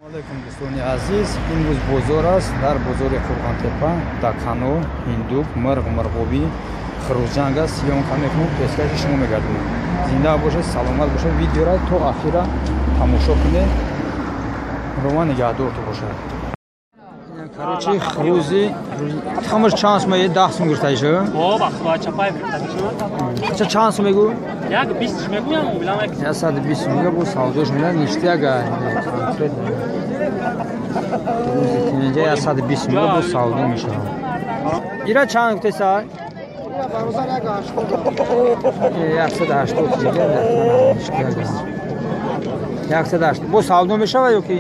Алейкум, дӯстони азиз. Имрӯз бозор аст дар бозори Қурғонтепа, Дакано, ҳиндук, мирғ, мирғобӣ, хурӯзҷанг аст. Съёмка мекунем, пешкаши шумо мегардонем. Зинда бошед, саломат бошед. Видеора то ахира тамошо кунед. Роман нигаҳдорту бошад. Короче, хурӯзи тухмаш чанд сум? 10 сум гирифта иша? Ча чанд сум мегӯ? 120 мегӯям, муомила. 120 сум мега, бо савдош мега, ништяга конкретно. Рӯзи тинҷа 120 сум мега, бо савдо мешавад. Ира чанд гуфтеса? 180 дига, ништяга. 180. Бо савдо мешавад ё ки?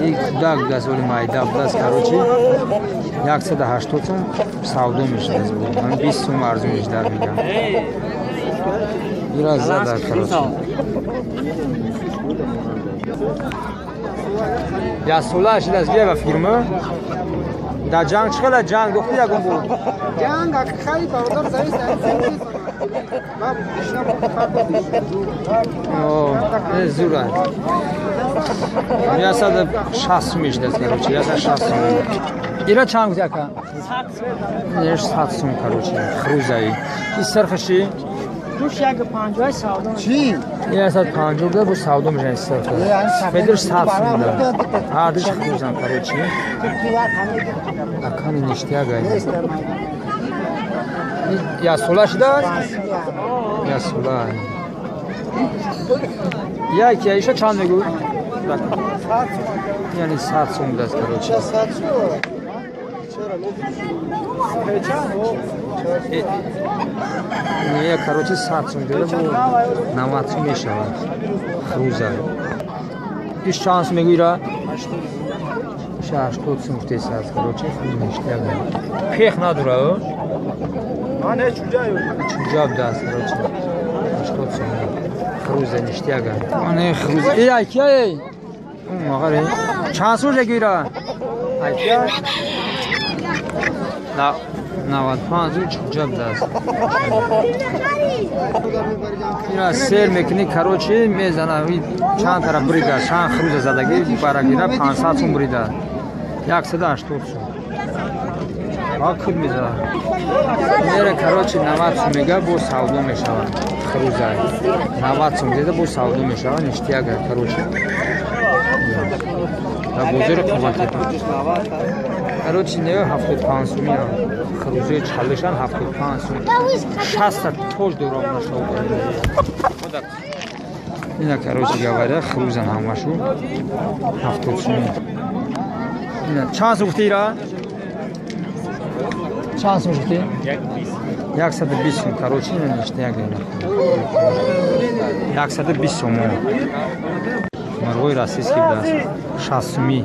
И кудак газоли майда будааст, короче, 180 сум савдо мешавад. Ман 20 сум арзон дар мегам. Ира зада, короче. Я сола шидас бия ба фирма. Дар ҷанг чӣ хела ҷанг дохти ягон буд? Ҷанг хеле бародар завис. Зура. 160 сум мешидааст, короче, 160 сум. Ира чанд гуфти, ака? 100 сум, короче, хрӯзаи. И сирхаши? Душ 150 савдо. Чӣ? 150 буда, бо савдо мешавад сирх. Сафедаш 100 сум буда. Ҳардуш хрӯзан, короче. Акани ништяга. Я сола шудааст? Я сола. Як я иша чанд мегӯ? Яъне 100 сум будааст, короче. Не, короче, 100 сум дора, бо 90 сум мешавад. Хрӯза. Иш чанд сум мегӯ ира? 80 сум гуфтесааст, короче, хрӯз ништяга. Пех надора, ё? Не, чуҷа. Чуҷа будааст, короче. 80 сум. Хрӯза ништяга. Ане хрӯз. Э, айкия эй. Мағаре. Чанд сум мегӯ ира? Айкия? На 95 чуҷа будааст. Ира сер мекунӣ, короче, мезана чанд тара бурида, чанд хрӯза задагӣ барагира 500 сум бурида. 180 сум. Куд мезанад. Мера, короче, 90 сум мега, бо савдо мешавад. Хрӯза. 90 сум деда, бо савдо мешавад, ништяга, короче. Дар бозори Қурғонтепа. Короче, не 75 сумия. Хрӯзои чалишан 75 сум. 60 тоҷ дорам нашав. Ина, короче говоря, хрӯзан ҳамашу 70 сум. Ина чанд сум гуфти ира? Чанд сум гуфти? 120 сум, короче, ина ништяга ина. 120 сум. Мирғои российский будааст. 60 сумӣ.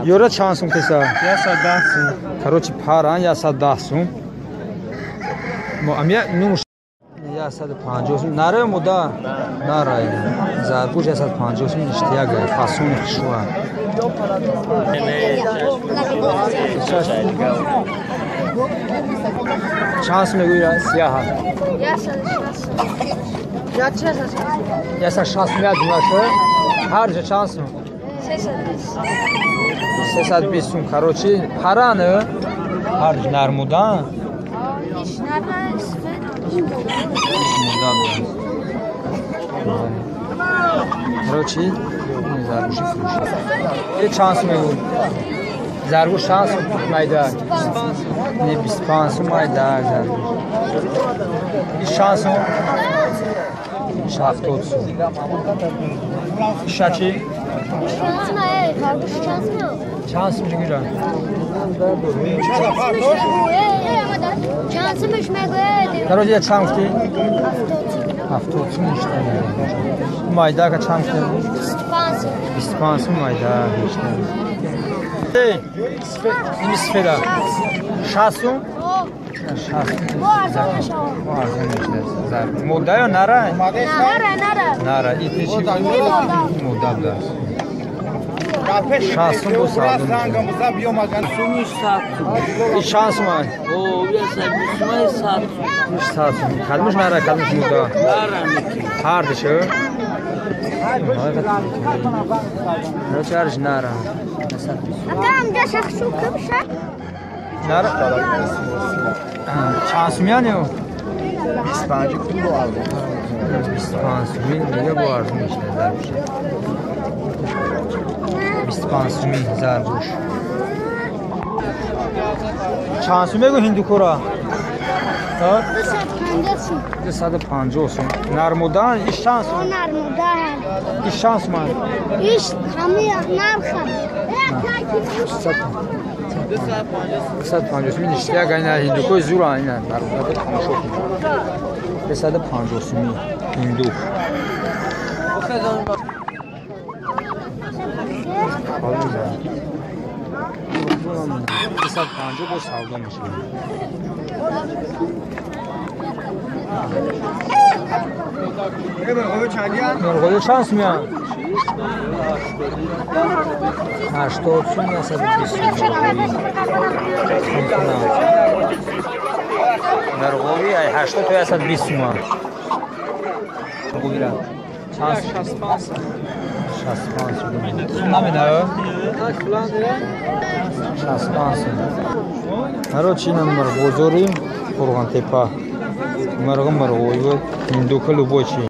Ёра чанд сум теса? 110 сум. Короче, паран 110 сум. Мо амия нуш 150 сум. Наре муда? Нара. Заргуш 150 сум ништяга, фасони хушва. Чанд сум мегӯӣ сияҳа? 160. 160 сум як дунаша. Ҳар ҷо чанд сум? 320 сум, короче, паран ҳар ҷо нармуда? Короче, заргуши фурӯши. Э чанд сум мегӯ? Заргуш чанд сум майда? Не, 25 сум майда заргуш. Иш чанд сум? 70 сум. Иша чӣ? Чанд сум мегӯ? Короче, чанд гуфтӣ? 70 сум ништяга. Майдака чанд гуфтӣ? 25 сум майда ништяга. Ин сфера 60 сум? 60 сум. Мода ё нара? Нара, нара. Нара. И ти чӣ? Мода будааст. 60 сум бо савдо мешавад. Чанд сум ай? 100 сум. Кадмуш нара, кадмуш муда? Ҳардуш. Короче, нара. Нара. Чанд сумяне? 25 пул арзон. 25 суми дига бо арзон мешавад заргӯш. 25 суми заргӯш. Чанд сум мегӯ ҳиндукора? 250 сум. Нармуда иш чанд сум? Нармуда. Иш чанд сум? Иш ҳами нарха. 250 суми ништяк айна ҳиндукои зура айна нармуда тамошо кун. 250 суми ҳиндук. Дусад панҷоҳ бо савдо мешавад. Мурғоби чанд сумя? 80 сум, 120 сум. Мурғоби 80 то 120 сум. Мурғобира чанд? 65 сум. 65 сум. Сум намедаё? 65 сум. Короче, инам мурғбозори Қурғонтепа. Мурғи мурғоби, ҳиндука, любой чи.